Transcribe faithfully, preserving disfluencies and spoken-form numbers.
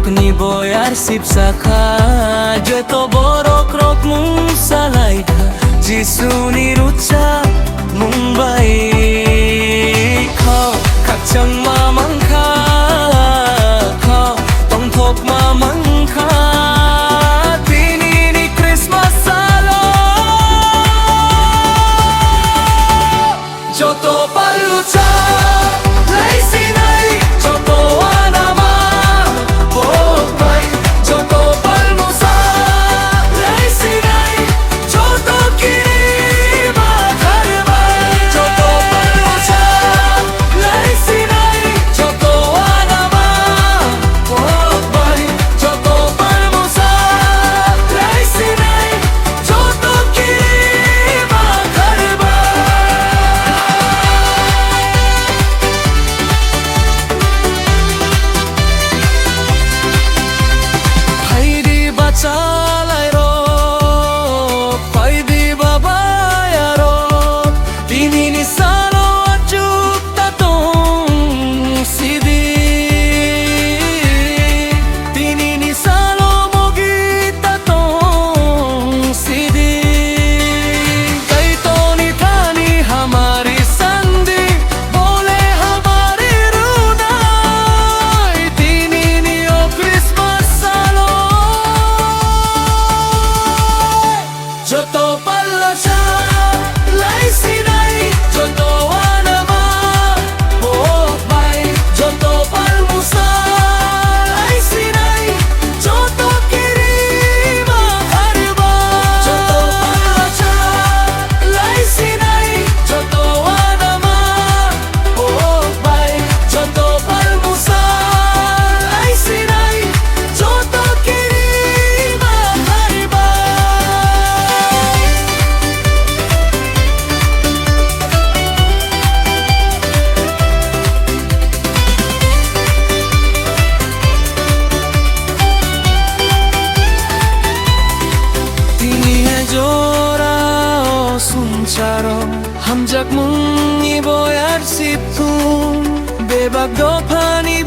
Ni boyar sipsakha, joto borok rok mung salai da, Jisu ni rwchapmung bai kho khakchangma mankha, kho tongthokma mankha, tini ni Christmas salo. Joto pallucha lai sinai, joto anama pok bai, joto palmusa lai sinai, joto kirima kharbai, joto pallucha lai sinai, joto anama pok bai, joto palmusa lai sinai, joto kirima kharbai. Phaidi bachalairok, phaidi babayarok, tinini salo achuk ta tong sidi. Tinini salo mogi ta tong sidi. Kaitorni thani hamari sandi, bole hamari runai. Tinini o Christmas salo. Joto pallucha lai sinai, joto anama pok bai, joto palmusa lai sinai, joto kirima kharbai, joto pallucha lai sinai, joto anama pok bai, joto palmusa lai sinai, joto kirima kharbai. Tini hai jora o sumsaro hamjakmungni boyar sipung, bebak dophani